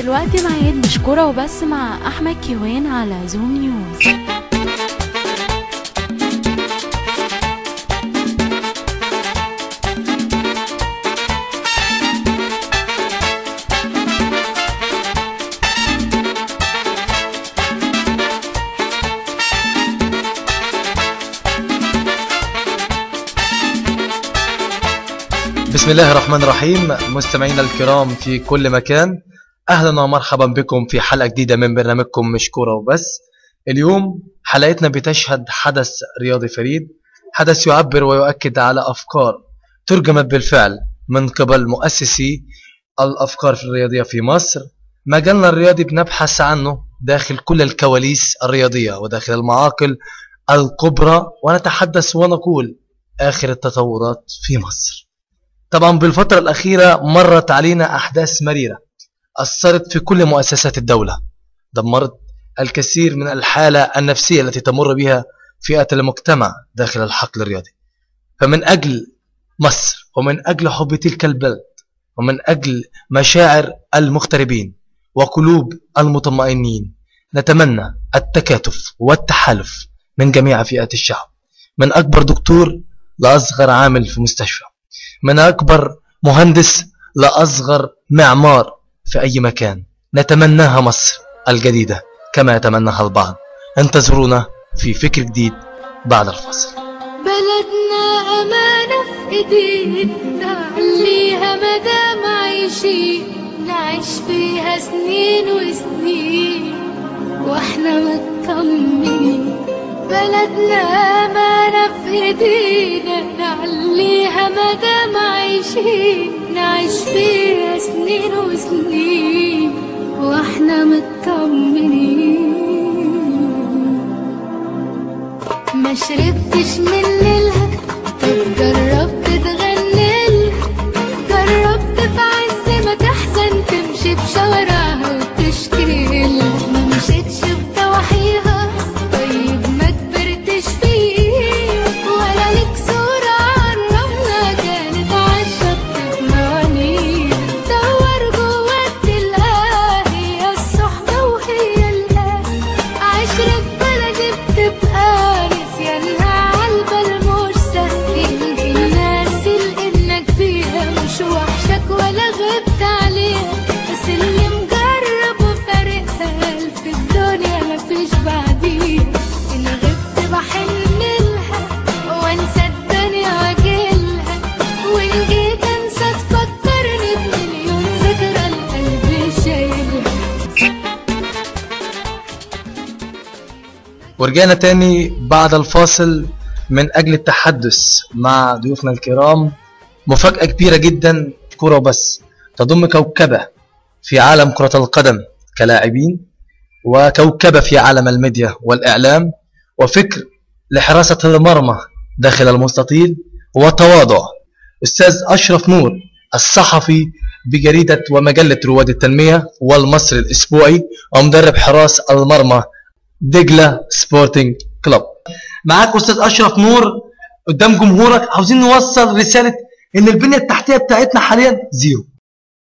دلوقتي معاد مش كورة وبس مع أحمد كيوان على زوم نيوز. بسم الله الرحمن الرحيم. مستمعينا الكرام في كل مكان، اهلا ومرحبا بكم في حلقة جديدة من برنامجكم مش كورة وبس. اليوم حلقتنا بتشهد حدث رياضي فريد، حدث يعبر ويؤكد على افكار ترجمت بالفعل من قبل مؤسسي الافكار في الرياضية في مصر. مجالنا الرياضي بنبحث عنه داخل كل الكواليس الرياضية وداخل المعاقل الكبرى، ونتحدث ونقول اخر التطورات في مصر. طبعا بالفترة الأخيرة مرت علينا أحداث مريرة أثرت في كل مؤسسات الدولة، دمرت الكثير من الحالة النفسية التي تمر بها فئة المجتمع داخل الحقل الرياضي. فمن أجل مصر ومن أجل حب تلك البلد ومن أجل مشاعر المغتربين وقلوب المطمئنين، نتمنى التكاتف والتحالف من جميع فئات الشعب، من أكبر دكتور لأصغر عامل في مستشفى، من أكبر مهندس لأصغر معمار في أي مكان. نتمناها مصر الجديدة كما يتمناها البعض. انتظرونا في فكر جديد بعد الفاصل. بلدنا أمانة في إيدينا، نعليها مدام عايشين، نعيش فيها سنين وسنين واحنا مطمنين. بلدنا أمانة في إيدينا، نعليها مدام عايشين، نعيش فيها سنين وسنين واحنا مطمنين. ما شربتش من ليلها، طب جربت تغنيلها، جربت في عز ما تحزن تمشي بشوارعها وتشكيلها، ما مشيتش بضواحيها، طيب ما كبرتش فيه، ولا لك صورة عالرملة كانت عالشط بموانيها. دور جواك تلقاها هي الصحبة وهي الأهل، عشرة بلدي بتبقى نسيانها عالبال مش سهل. الناس اللي إنك فيها مش وحشك ولا غبت عليها، بس اللي مجرب وفارقها في الدنيا مفيش بعديها. إن غبت بحن لها وانسى الدنيا واجيلها، وإن جيت انسى تفكرني بمليون ذكرى القلب شايلها. ورجعنا تاني بعد الفاصل من أجل التحدث مع ضيوفنا الكرام. مفاجأة كبيرة جدا، كرة بس تضم كوكبة في عالم كرة القدم كلاعبين، وكوكبة في عالم الميديا والإعلام، وفكر لحراسة المرمى داخل المستطيل، وتواضع. أستاذ أشرف نور، الصحفي بجريدة ومجلة رواد التنمية والمصري الأسبوعي، ومدرب حراس المرمى دجلة سبورتنج كلوب. معاك أستاذ أشرف نور قدام جمهورك، عاوزين نوصل رسالة إن البنية التحتية بتاعتنا حاليا zero.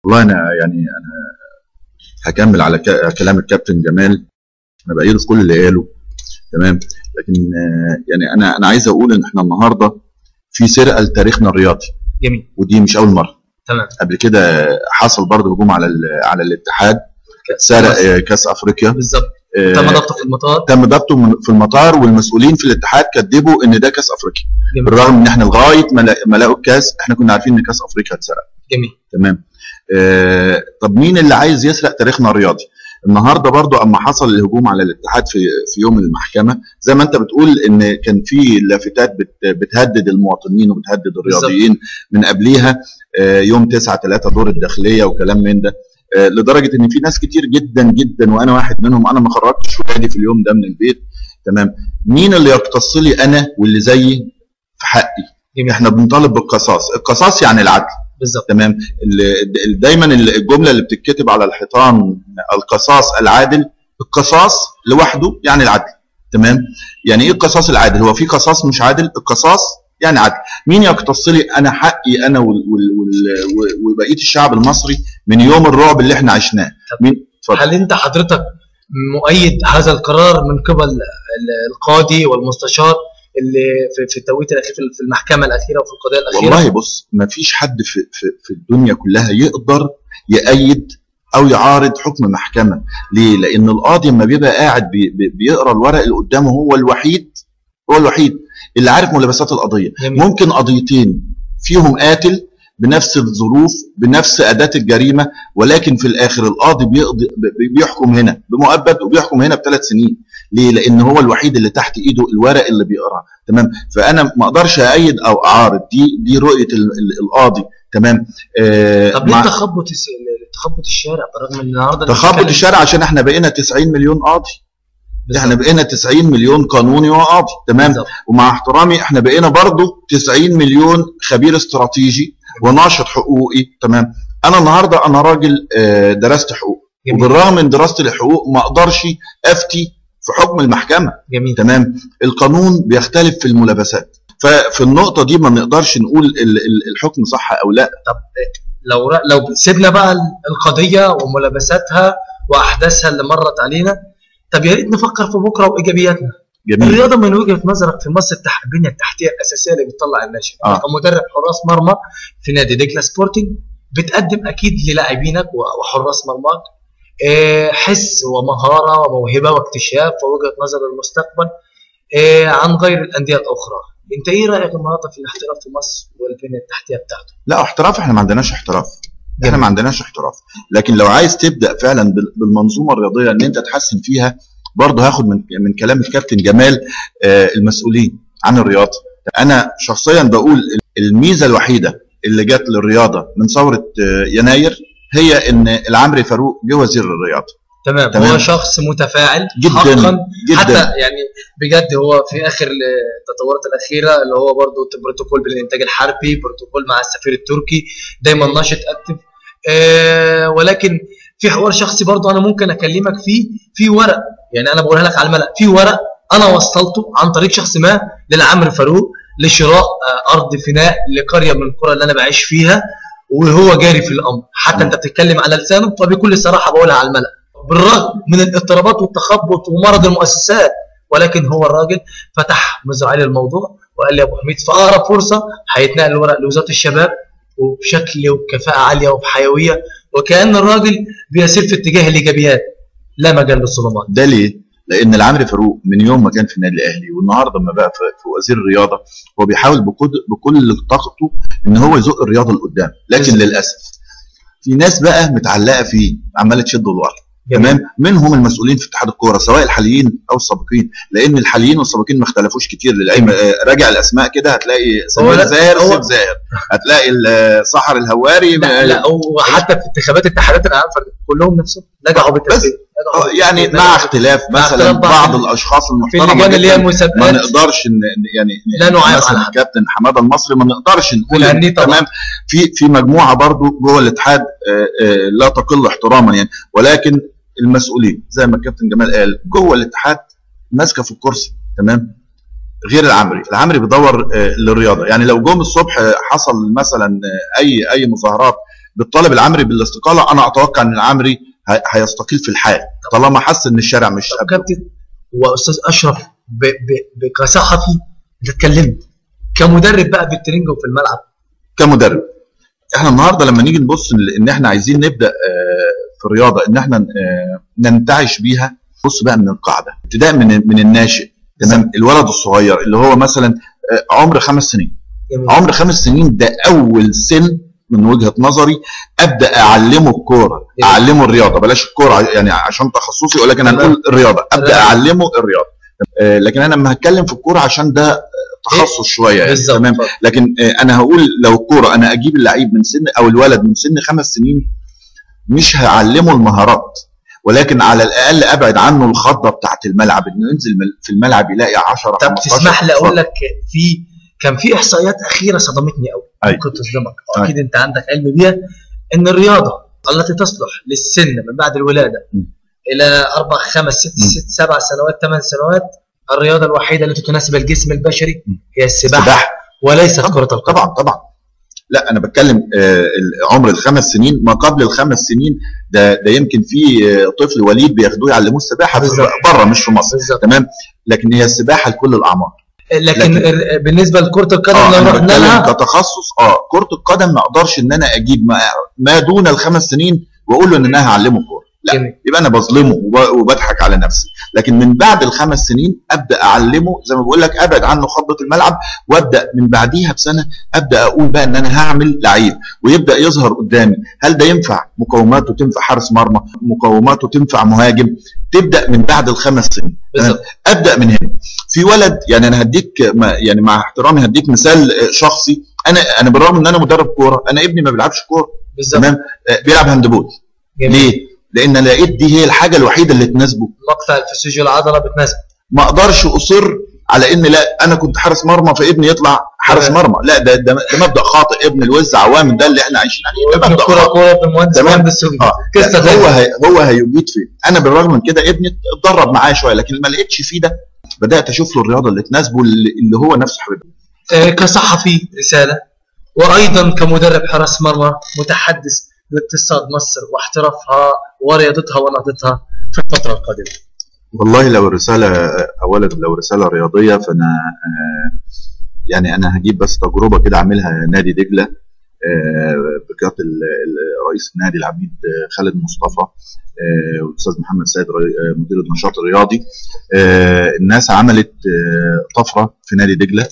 والله أنا يعني أنا هكمل على كلام الكابتن جمال، أنا بأيده في كل اللي قاله، تمام. لكن يعني أنا عايز أقول إن إحنا النهارده في سرقة لتاريخنا الرياضي. جميل. ودي مش أول مرة. تمام. قبل كده حصل برضه هجوم على الاتحاد، سرق كأس أفريقيا. بالظبط. تم ضبطه في المطار. تم ضبطه في المطار، والمسؤولين في الاتحاد كذبوا ان ده كاس افريقيا. جميل. بالرغم ان احنا لغاية ما لقوا الكاس احنا كنا عارفين ان كاس افريقيا اتسرق. جميل. تمام. طب مين اللي عايز يسرق تاريخنا الرياضي؟ النهارده برضو اما حصل الهجوم على الاتحاد في يوم المحكمة، زي ما انت بتقول ان كان في لافتات بتهدد المواطنين وبتهدد الرياضيين من قبليها، يوم 9/3 دور الداخلية وكلام من ده، لدرجة ان في ناس كتير جدا جدا وانا واحد منهم، انا ما خرجتش ولادي في اليوم ده من البيت. تمام. مين اللي يقتص لي انا واللي زيي في حقي؟ جميل. احنا بنطالب بالقصاص، القصاص يعني العدل. بالظبط. تمام. دايما الجملة اللي بتتكتب على الحيطان، القصاص العادل، القصاص لوحده يعني العدل. تمام. يعني ايه القصاص العادل؟ هو في قصاص مش عادل؟ القصاص يعني عدل. مين يقتص لي انا حقي انا وبقية الشعب المصري من يوم الرعب اللي احنا عشناه؟ مين؟ اتفضل. هل انت حضرتك مؤيد هذا القرار من قبل القاضي والمستشار اللي في التوقيت الاخير في المحكمة الاخيرة وفي القضية الاخيرة؟ والله بص، ما فيش حد في الدنيا كلها يقدر يأيد او يعارض حكم محكمة. ليه؟ لان القاضي لما بيبقى قاعد بيقرا الورق اللي قدامه، هو الوحيد اللي عارف ملابسات القضية. جميل. ممكن قضيتين فيهم قاتل بنفس الظروف بنفس اداه الجريمة، ولكن في الاخر القاضي بيحكم هنا بمؤبد وبيحكم هنا ب3 سنين. ليه؟ لان هو الوحيد اللي تحت ايده الورق اللي بيقراه. تمام. فانا ما اقدرش اأيد او اعارض، دي رؤية القاضي. تمام. طب ليه تخبط الشارع بالرغم ان النهارده تخبط الشارع؟ عشان احنا بقينا 90 مليون قاضي. بالزبط. احنا بقينا 90 مليون قانوني وقاضي. تمام. بالزبط. ومع احترامي احنا بقينا برضو 90 مليون خبير استراتيجي وناشط حقوقي. تمام. انا النهارده انا راجل درست حقوق. جميل. وبالرغم من دراستي للحقوق ما اقدرش افتي في حكم المحكمة. جميل. تمام. القانون بيختلف في الملابسات، ففي النقطة دي ما نقدرش نقول الحكم صح او لا. طب لو سيبنا بقى القضية وملابساتها واحداثها اللي مرت علينا، طب يا ريت نفكر في بكره وايجابياتنا. جميل. الرياضة من وجهه نظرك في مصر البنية التحتية الاساسية اللي بتطلع الناشئ. كمدرب حراس مرمى في نادي دجله سبورتنج، بتقدم اكيد للاعبينك وحراس مرماك حس ومهارة وموهبه واكتشاف ووجهه نظر للمستقبل عن غير الاندية الاخرى. انت ايه رايك النهارده في الاحتراف في مصر والبنية التحتية بتاعته؟ لا احتراف، احنا ما عندناش احتراف. احنا ما عندناش احتراف، لكن لو عايز تبدا فعلا بالمنظومه الرياضية ان انت تحسن فيها، برضه هاخد من كلام الكابتن جمال المسؤولين عن الرياضة. انا شخصيا بقول الميزة الوحيدة اللي جت للرياضة من ثورة يناير هي ان العمري فاروق جه وزير الرياضة. تمام. هو شخص متفاعل جدا حقا جدا. حتى يعني بجد هو في اخر التطورات الاخيرة اللي هو برضه بروتوكول بالانتاج الحربي، بروتوكول مع السفير التركي، دايما ناشط active. ولكن في حوار شخصي برضه انا ممكن اكلمك فيه، في ورق يعني انا بقولها لك على الملأ، في ورق انا وصلته عن طريق شخص ما للعمري فاروق لشراء ارض فناء لقرية من القرى اللي انا بعيش فيها، وهو جاري في الامر. حتى انت بتتكلم على لسانه، فبكل صراحة بقولها على الملأ، بالرغم من الاضطرابات والتخبط ومرض المؤسسات، ولكن هو الراجل فتح مزرعة الموضوع وقال لي يا ابو حميد في اقرب فرصة هيتنقل الورق لوزارة الشباب، وبشكل وبكفاءه عالية وبحيويه، وكأن الراجل بيسير في اتجاه الايجابيات لا مجال للظلمات. ده ليه؟ لان العمري فاروق من يوم ما كان في النادي الاهلي والنهارده لما بقى في وزير الرياضة، هو بيحاول بكل طاقته ان هو يزق الرياضة لقدام، لكن للاسف في ناس بقى متعلقه فيه عماله تشده لورا. تمام. منهم المسؤولين في اتحاد الكورة سواء الحاليين او السابقين، لان الحاليين والسابقين ما اختلفوش كتير للعلم. راجع الاسماء كده هتلاقي سمير زاهر، سيف زاهر، هتلاقي سحر الهواري. لا وحتى في انتخابات اتحادات الالعاب كلهم نفسهم نجحوا بالتنفيذ، يعني مع اختلاف مثلا بعض الاشخاص المحترمة في اللجان اللي هي المسابقات ما نقدرش يعني لا نعيب على الكابتن حمادة المصري، ما نقدرش نقول. تمام. في مجموعة برضو جوه الاتحاد لا تقل احتراما يعني، ولكن المسؤولين زي ما الكابتن جمال قال جوه الاتحاد ماسكه في الكرسي. تمام. غير العمري بيدور للرياضة، يعني لو جم الصبح حصل مثلا اي مظاهرات بتطالب العمري بالاستقاله، انا اتوقع ان العمري هيستقيل في الحال طالما حس ان الشارع مش قبله. كابتن واستاذ اشرف كصحفي انت اتكلمت، كمدرب بقى بالترنج وفي الملعب، كمدرب احنا النهارده لما نيجي نبص ان احنا عايزين نبدا في الرياضة ان احنا ننتعش بيها، بص بقى من القاعدة ابتداء من الناشئ. تمام. الولد الصغير اللي هو مثلا عمر 5 سنين. جميل. عمر 5 سنين ده اول سن من وجهه نظري ابدا اعلمه الكورة، اعلمه الرياضة، بلاش الكورة يعني عشان تخصصي، ولكن هنقول الرياضة، ابدا اعلمه الرياضة. لكن انا لما هتكلم في الكورة عشان ده تخصص شوية يعني. تمام. لكن انا هقول لو الكورة انا اجيب اللعيب من سن او الولد من سن 5 سنين، مش هعلمه المهارات، ولكن على الاقل ابعد عنه الخضه بتاعت الملعب، انه ينزل في الملعب يلاقي 10 15. طب تسمح لي اقول لك كان في احصائيات اخيرة صدمتني قوي، ممكن تصدمك اكيد انت عندك علم بيها، ان الرياضة التي تصلح للسن من بعد الولادة الى 4 5 6 6 7 سنوات 8 سنوات، الرياضة الوحيدة التي تناسب الجسم البشري هي السباحة وليست كره القدم. طبعا طبعا. لا انا بتكلم عمر ال5 سنين، ما قبل ال5 سنين ده يمكن في طفل وليد بياخدوه يعلموه السباحة بره مش في مصر. تمام، لكن هي السباحة لكل الاعمار. لكن بالنسبة لكرة القدم لو رحنا لها كتخصص كره القدم ما اقدرش ان انا اجيب ما دون ال5 سنين واقول له ان انا هعلمه كورة، لا. جميل. يبقى انا بظلمه وبضحك على نفسي. لكن من بعد ال5 سنين ابدا اعلمه، زي ما بقول لك ابعد عنه خضه الملعب، وابدا من بعديها بسنة ابدا اقول بقى ان انا هعمل لعيب، ويبدا يظهر قدامي هل ده ينفع مقوماته تنفع حارس مرمى، مقوماته تنفع مهاجم. تبدا من بعد ال5 سنين. ابدا من هنا. في ولد، يعني انا هديك يعني مع احترامي هديك مثال شخصي، انا بالرغم ان انا مدرب كورة، انا ابني ما بيلعبش كورة. تمام، بيلعب handball. ليه؟ لان لقيت دي هي الحاجة الوحيدة اللي تناسبه. مقطع الفسيولوجي العضلة بتناسبه. ما اقدرش اصر على ان لا انا كنت حارس مرمى فابني يطلع حارس مرمى، لا ده مبدا خاطئ. ابن الوز عوام ده اللي احنا عايشين عليه، ده مبدا خاطئ. كورة ابن المهندس مهندس. هو هيجيد فين؟ انا بالرغم من كده ابني اتدرب معايا شوية، لكن ما لقيتش فيه ده، بدات اشوف له الرياضة اللي تناسبه اللي هو نفسه حاببها. كصحفي رسالة، وايضا كمدرب حراس مرمى متحدث لاقتصاد مصر واحترافها ورياضتها ونهضتها في الفترة القادمة. والله لو الرسالة أولا لو رسالة رياضية، فأنا يعني أنا هجيب بس تجربة كده عاملها نادي دجلة بقيادة رئيس النادي العميد خالد مصطفى والأستاذ محمد سيد مدير النشاط الرياضي. الناس عملت طفرة في نادي دجلة،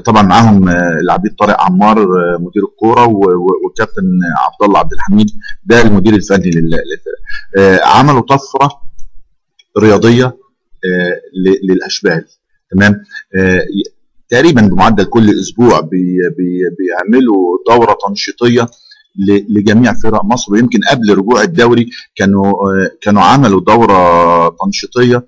طبعا معاهم العبيد طارق عمار مدير الكورة، والكابتن عبد الله عبد الحميد ده المدير الفني للفرقة. عملوا طفرة رياضية للاشبال. تمام، تقريبا بمعدل كل اسبوع بيعملوا دوره تنشيطيه لجميع فرق مصر، ويمكن قبل رجوع الدوري كانوا عملوا دوره تنشيطيه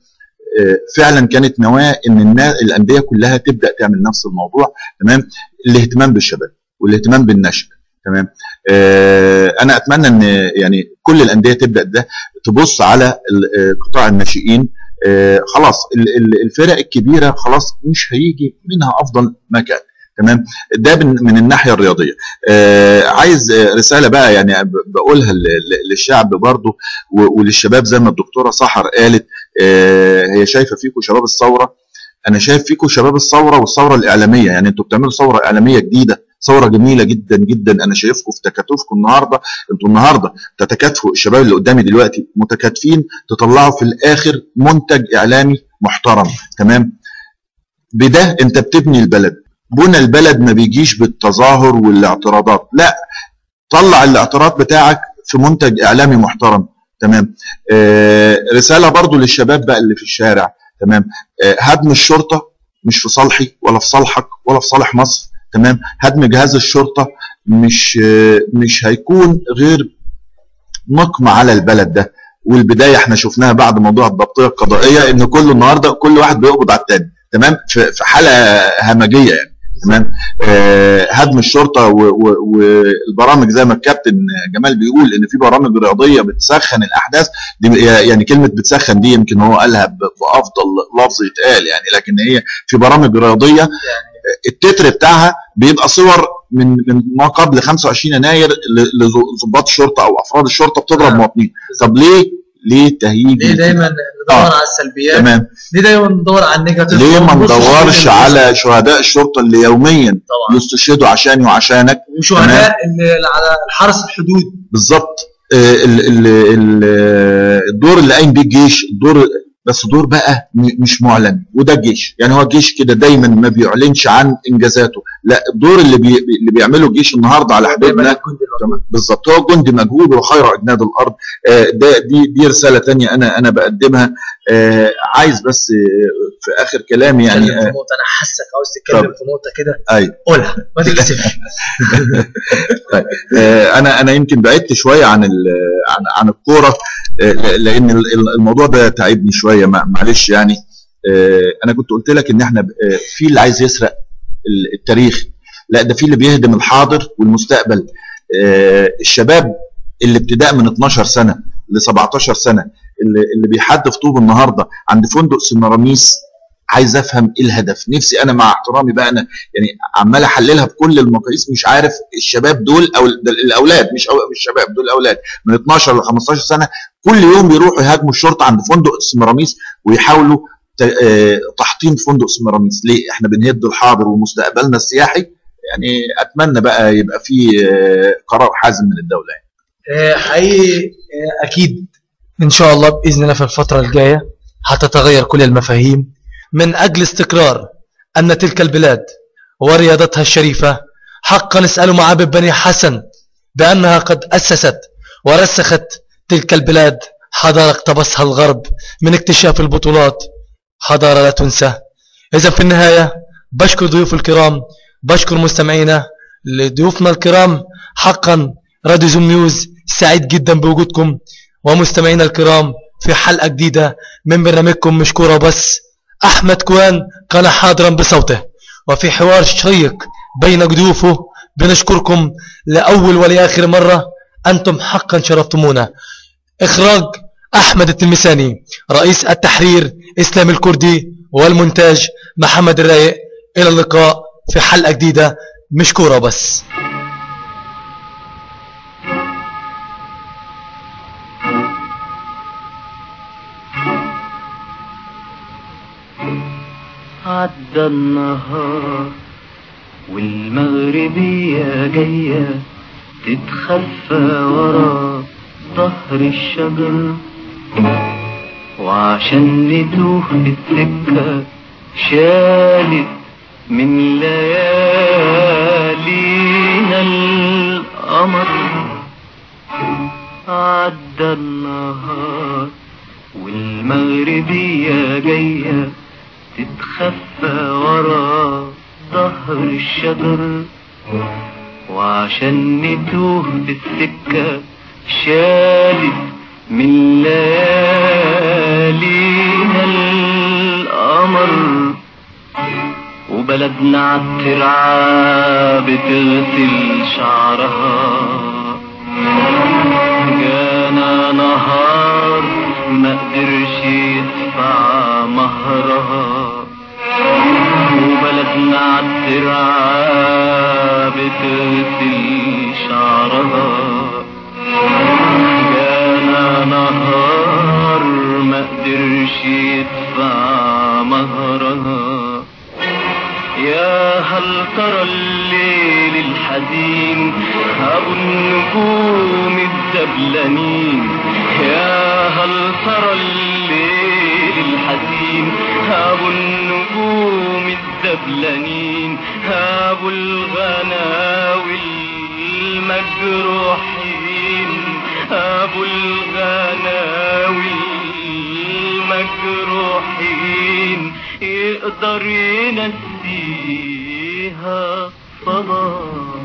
فعلا كانت نواه ان الاندية كلها تبدا تعمل نفس الموضوع. تمام، الاهتمام بالشباب والاهتمام بالنشء. تمام، انا اتمنى ان يعني كل الاندية تبدا ده، تبص على قطاع الناشئين. خلاص الفرق الكبيرة خلاص مش هيجي منها افضل مكان. تمام، ده من الناحية الرياضية. عايز رسالة بقى يعني بقولها للشعب برضو وللشباب، زي ما الدكتورة سحر قالت، هي شايفه فيكم شباب الثورة، انا شايف فيكم شباب الثورة والثورة الاعلامية. يعني انتوا بتعملوا ثورة اعلامية جديدة، ثورة جميلة جدا جدا. انا شايفكم في تكاتفكم النهارده، انتوا النهارده تتكاتفوا، الشباب اللي قدامي دلوقتي متكاتفين، تطلعوا في الاخر منتج اعلامي محترم. تمام، بده انت بتبني البلد. بنى البلد ما بيجيش بالتظاهر والاعتراضات، لا، طلع الاعتراض بتاعك في منتج اعلامي محترم. تمام، رسالة برضو للشباب بقى اللي في الشارع. تمام، هدم الشرطة مش في صالحي ولا في صالحك ولا في صالح مصر. تمام، هدم جهاز الشرطة مش هيكون غير نقمه على البلد ده. والبداية احنا شفناها بعد موضوع الضبطيه القضائية، ان كله النهارده كل واحد بيقبض على الثاني. تمام، في حاله همجية يعني. تمام، هدم الشرطة والبرامج زي ما الكابتن جمال بيقول ان في برامج رياضية بتسخن الاحداث دي، يعني كلمة بتسخن دي يمكن هو قالها بافضل لفظ يتقال يعني، لكن هي في برامج رياضية التتر بتاعها بيبقى صور من ما قبل 25 يناير لضباط الشرطة او افراد الشرطة بتضرب مواطنين. طب ليه؟ ليه تهيج؟ ليه دايما ندور على السلبيات؟ تمام، ليه دايما ندور على ال negative؟ ليه ما ندورش على شهداء الشرطة اللي يوميا طبعا يستشهدوا عشاني وعشانك، وشهداء اللي على الحرس الحدود؟ بالظبط. الدور اللي قايم بيه الجيش، الدور بس دور بقى مش معلن، وده الجيش يعني هو الجيش كده دايما ما بيعلنش عن انجازاته، لا الدور اللي بيعمله الجيش النهارده على حدودنا بالظبط هو جندي مجهول وخير اجناد الارض. ده دي رسالة ثانية انا بقدمها. عايز بس في اخر كلامي يعني في نقطة، انا حاسك عاوز تتكلم في نقطة كده، ايوه قولها ما تكسفش. طيب انا يمكن بعدت شوية عن عن الكورة لان الموضوع ده تعبني شوية، معلش يعني. انا كنت قلت لك ان احنا في اللي عايز يسرق التاريخ، لا ده في اللي بيهدم الحاضر والمستقبل. الشباب اللي ابتداء من 12 سنة ل 17 سنة اللي بيحدف طوب النهارده عند فندق سمراميس عايز افهم ايه الهدف. نفسي انا مع احترامي بقى، انا يعني عمال احللها بكل المقاييس، مش عارف الشباب دول او الاولاد، مش الشباب دول، الاولاد من 12 ل 15 سنة كل يوم بيروحوا يهاجموا الشرطة عند فندق سمراميس ويحاولوا تحطيم فندق سمراميس. ليه؟ احنا بنهد الحاضر ومستقبلنا السياحي. يعني اتمنى بقى يبقى في قرار حازم من الدولة يعني. حقيقي اكيد ان شاء الله باذن الله في الفترة الجاية هتتغير كل المفاهيم من اجل استقرار ان تلك البلاد ورياضتها الشريفة. حقا اسالوا معابد بني حسن بانها قد اسست ورسخت تلك البلاد حضارة اقتبسها الغرب من اكتشاف البطولات، حضارة لا تنسى. اذا في النهاية بشكر ضيوف الكرام، بشكر مستمعينا لضيوفنا الكرام. حقا راديو زوم نيوز سعيد جدا بوجودكم ومستمعينا الكرام في حلقة جديدة من برنامجكم مش كورة بس. أحمد كوان كان حاضرا بصوته وفي حوار شيق بين ضيوفه. بنشكركم لأول ولآخر مرة، أنتم حقا شرفتمونا. إخراج أحمد التلمساني، رئيس التحرير إسلام الكردي، والمونتاج محمد الرايق. إلى اللقاء في حلقة جديدة مش كورة بس. عدى النهار والمغربية جاية تتخفى ورا ظهر الشجر، وعشان نتوه في السكة شالت من ليالينا القمر. عدى النهار والمغربية جاية تتخفى ورا ظهر الشجر، وعشان نتوه في السكة شالت من ليالينا القمر. وبلدنا عالترعة بتغسل شعرها، جانا نهار ما قدرش يدفع مهرها. وبلدنا عالترعة بتغسل شعرها، جانا نهار ما قدرش يدفع مهرها. يا هل ترى الليل الحزين أبو النجوم الدبلانين، يا هل ترى الليل الحزين أبو النجوم الدبلانين، أبو الغناوي المجروحين، أبو الغناوي المجروحين، يقدر ينسيها صلاة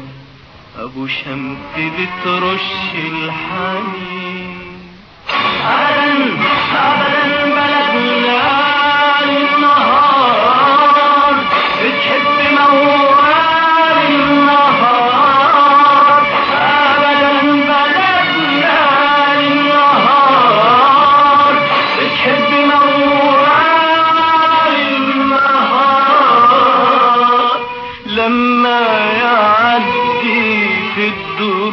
أبو شمس بترش الحنين. أبدا أبدا بلدنا النهار بتحب موال النهار، أبدا بلدنا النهار بتحب موال النهار. لما يعدي في الدروب